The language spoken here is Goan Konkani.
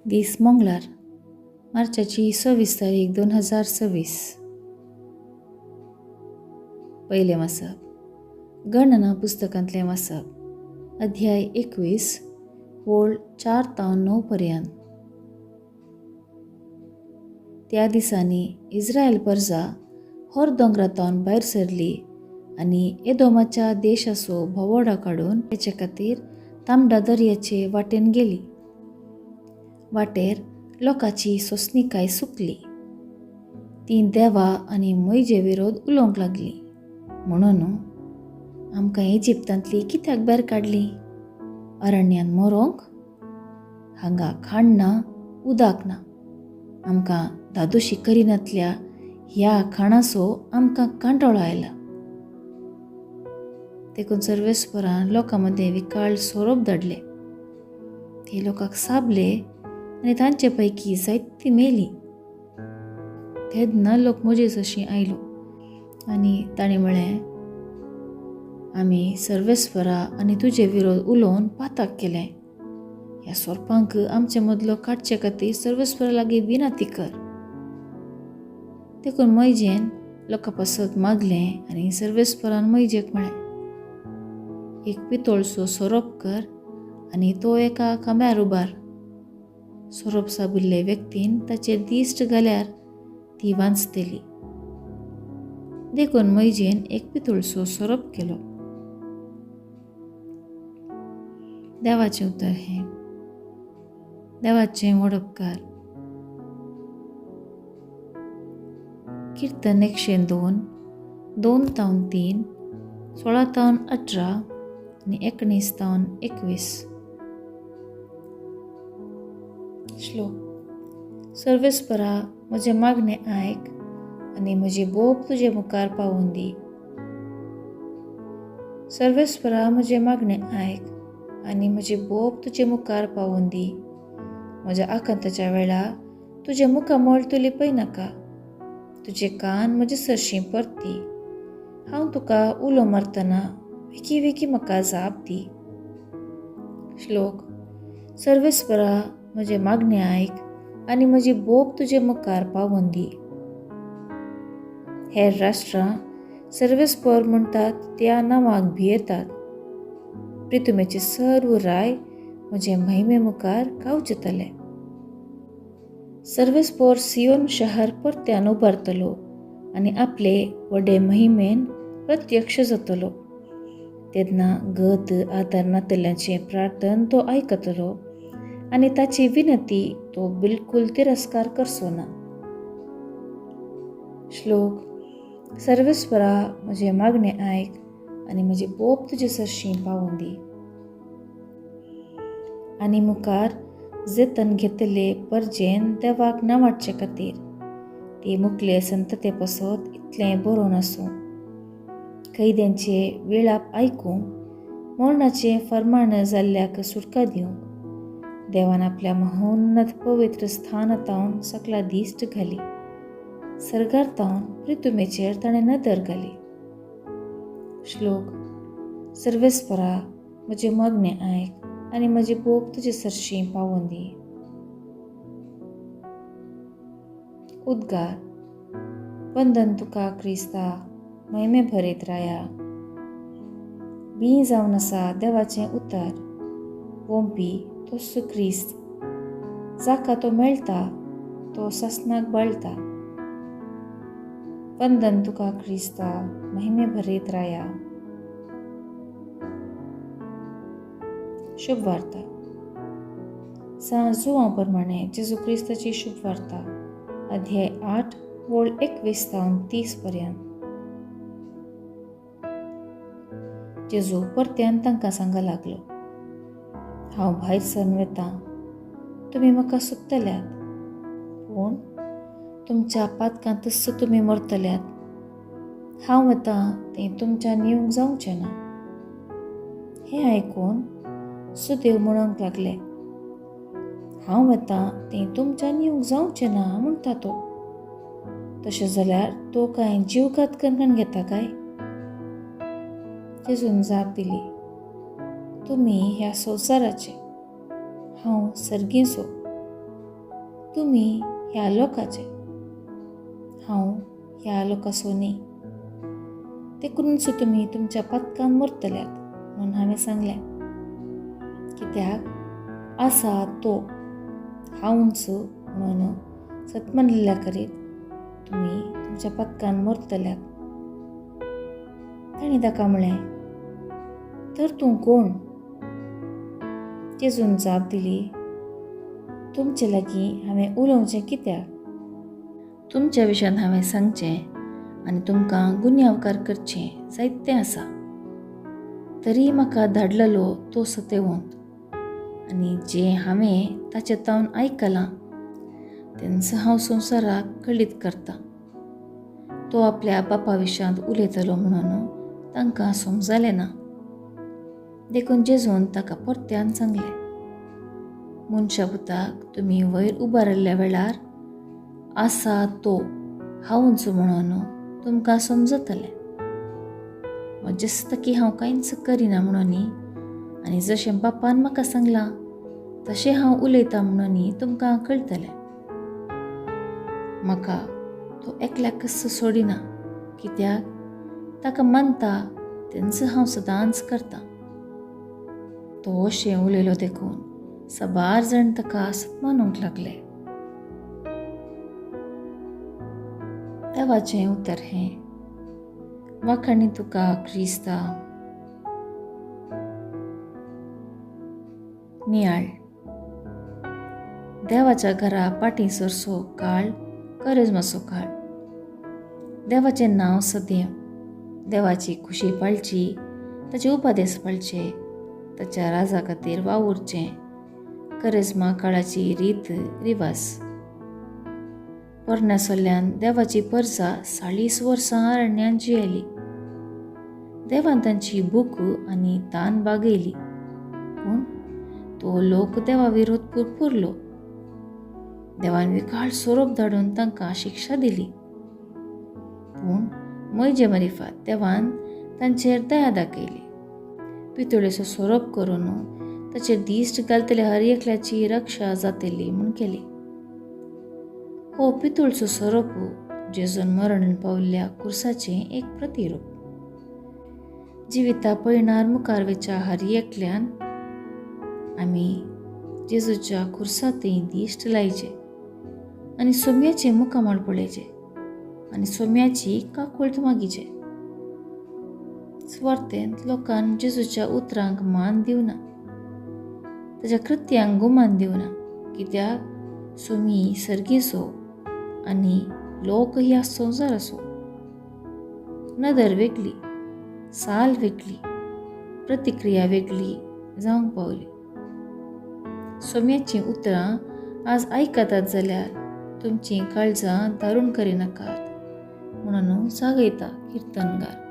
दीस मंगळार, मार्चाची 26 तारीख 2026. पयलें वाचप गणना पुस्तकांतलें वाचप, अध्याय 21, ओळ 4 तावन 9 पर्यंत. त्या दिसांनी इस्रायल परजा होर दोंगरातावन भायर सरली आनी एदोमाच्या देशाचो भोंवडो काडून तेचे खातीर तांबडा दर्याचे वाटेन गेली. वाटेर लोकांची सोंसणीकाय सुकली. तीं देवा आनी म्हजे विरोध उलोवंक लागली, म्हणून आमकां इजिप्तांतली कित्याक भायर काडली? अरण्यांत मरोंक? हांगा खाण ना, उदक ना. आमकां धादोशी करिनातल्या ह्या खाणाचो आमकां कांटोळो आयला. देखून सर्वेस्परान लोकां मदें विकाळ सोरोप धाडले. ते लोकांक साबले आनी तांचे पैकी जायतीं मेलीं. तेन्ना लोक म्हजे सरशीं आयलो आनी तांणी म्हळें, आमी सर्वेस्परा आनी तुजे विरोध उलोवन पाताक केलें. ह्या सोरपांक आमचे मदलो काडचे खातीर सर्वेस्परा लागीं विनंती कर. देखून मैजेन लोकां पासत मागलें आनी सर्वेस्परान मैजेक म्हळें, एक पितोळचो सोरोप कर आनी तो एका खांब्यार उबार. सोरोप साबिल्ले व्यक्तीन ताचेर दिश्ट घाल्यार ती वांचतली. देखून मैजेन एक पितोळचो सोरोप केलो. देवाचें उतर हें. देवाचें वडपकार. कीर्तन 102, 2 तावन 3, 16 तावन 18 आनी 19 तावन 21. श्लोक. सर्वेस्परा, म्हजें मागणें आयक आनी म्हजी बोब तुजे मुखार पावोवन दी. सर्वेस्परा, म्हजें मागणें आयक आनी म्हजी बोब तुजे मुखार पावोवन दी. म्हज्या आकांताच्या वेळा तुजें मुखामळ तूं लिपय नाका. तुजे कान म्हजे सरशीं परती. हांव तुका उलो मारतना वेगीं वेगीं म्हाका जाप दी. श्लोक. सर्वेस्परा, म्हजें मागणें आयक आनी म्हजी बोब तुजे मुखार पावोवन दी. हेर राष्ट्रां सर्वेस्पर म्हणटात त्या नांवाक भियेतात. प्रितुमेचे सर्व राय म्हजे महिमे मुखार कावचेतले. सर्वेस्पर सियोन शहर परत्यान उबारतलो आनी आपले व्हडे महिमेन प्रत्यक्ष जातलो. तेन्ना गत आदार नातल्यांचें प्रार्थन तो आयकतलो आनी ताची विनंती तो बिलकुल तिरस्कार करचो ना. श्लोक. सर्वेस्परा, म्हजें मागणें आयक आनी म्हजी बोब तुजे सरशीं पावोवन दी. आनी मुखार जतन घेतले परजेन देवाक नावाडचे खातीर ती मुकले संतते पासत इतलें बरोवन आसूं. कैद्यांचे विळाप आयकूंक, मरणाचें फर्माण जाल्ल्याक सुटका दिवंक देवान आपल्या महोन्नत पवित्र स्थानातावन सकला दिश्ट घाली. सर्गार तावन प्रितुमेचेर ताणें नदर घाली. श्लोक. सर्वेस्परा, म्हजें मागणें आयक आनी म्हजी बोब तुजे सरशीं पावोवन दी. उद्गार. वंदन तुका क्रिस्ता, महिमे भरीत राया. बीं जावन आसा देवाचें उतर, वोंपी तोच क्रिस्त. जाका तो मेळटा तो सासणाक बळटा. वंदन तुका क्रिस्ता, महिमे भरीत राया. शुभ वार्ता. सांत जुवांव प्रमाणे जेजू क्रिस्ताची शुभ वार्ता, अध्याय 8, वळ 21 तावन 30 पर्यंत. जेजू परत्यान तांकां सांगा लागलो, हांव भायर सरन वतां, तुमी म्हाका सोदतल्यात, पूण तुमच्या पातकांतच तुमी मरतल्यात. हांव वतां तें तुमच्यान येवंक जावचें ना. हें आयकून सुदेव म्हणूंक लागले, हांव वतां तें तुमच्यान येवंक जावचें ना म्हणटा तो. तशें जाल्यार तो कांय जीवघात करून घेता काय? जेजून जाप दिली, तुमी ह्या संवसाराचे, हांव सर्गीचो. तुमी ह्या लोकाचे, हांव ह्या लोकाचो न्ही, देखूनच तुमी तुमच्या पातकान मरतल्यात म्हणून हांवें सांगलें. कित्याक आसा तो हांवच म्हणून सतमानलेल्या करीत तुमी तुमच्या पातकान मरतल्यात. तांणी ताका म्हळें, तर तूं कोण? जेजून जाप दिली, तुमचे लागीं हांवें उलोवचें कित्याक? तुमच्या विशयान हांवें सांगचें आनी तुमकां गुन्यांवकार करचें जायतें आसा. तरी म्हाका धाडलेलो तो सतेवंत आनी जें हांवें ताचे तावन आयकलां तेंच हांव संवसाराक कळीत करतां. तो आपल्या बापा विशयांत उलयतलो म्हणून तांकां समजलें ना. देखून जेजून ताका परत्यान सांगलें, मनशा पुताक तुमी वयर उबारिल्ल्या वेळार आसा तो हांवच म्हणून तुमकां समजतलें. म्हजेस्त की हांव कांयच करिना म्हणून आनी जशें बापान म्हाका सांगलां तशें हांव उलयतां म्हणून तुमकां कळटलें. म्हाका तो एकल्याकच सोडिना, कित्याक ताका मानता तेंच हांव सदांच करतां. तो अशें उलयलो देखून सबार जाण ताका मानूंक लागले. देवाचें उतर हें. वाखाणी तुका क्रिस्ता. नियाळ. देवाच्या घरा पाटीं सरसो काळ करेजमाचो काळ. देवाचें नांव सदैव, देवाची खुशी पाळची, ताचे उपादेस पाळचे, ताच्या राजा खातीर वावुरचें करेजमा काळाची रीत रिवाज. पोरण्या सोल्ल्यान देवाची परजा 40 वर्सां अरण्यांत जियेली. देवान तांची भूक आनी तान बागयली, पूण तो लोक देवा विरोध पुरपुरलो. देवान विकाळ सोरोप धाडून तांकां शिक्षा दिली, पूण मैजे मारिफात देवान तांचेर दया दाखयली. पितुळेचो सोरोप करून ताचेर दिश्ट घालतले हर एकल्याची रक्षा जातली म्हूण केली. हो पितुळचो सोरोप जेजून मरण पावल्ल्या कुर्साचें एक प्रतिरूप. जिविता पयणार मुखार वेच्या हर एकल्यान आमी जेजूच्या कुर्सांतय दिश्ट लायचे आनी सोम्याचें मुखामळ पळयचें आनी सोम्याची काकुळट मागीचे. सुवार्थेंत लोकान जेजूच्या उतरांक मान दिवना, ताच्या कृत्यांक गुमान दिवना, कित्याक सोमी सर्गीचो आनी लोक ह्या संवसाराचो. नदर वेगळी, साल वेगळी, प्रतिक्रिया वेगळी जावंक पावली. सोम्याचीं उतरां आज आयकतात जाल्यार तुमचीं काळजां दारूण करिनाकात म्हणून जागयता किर्तनगार.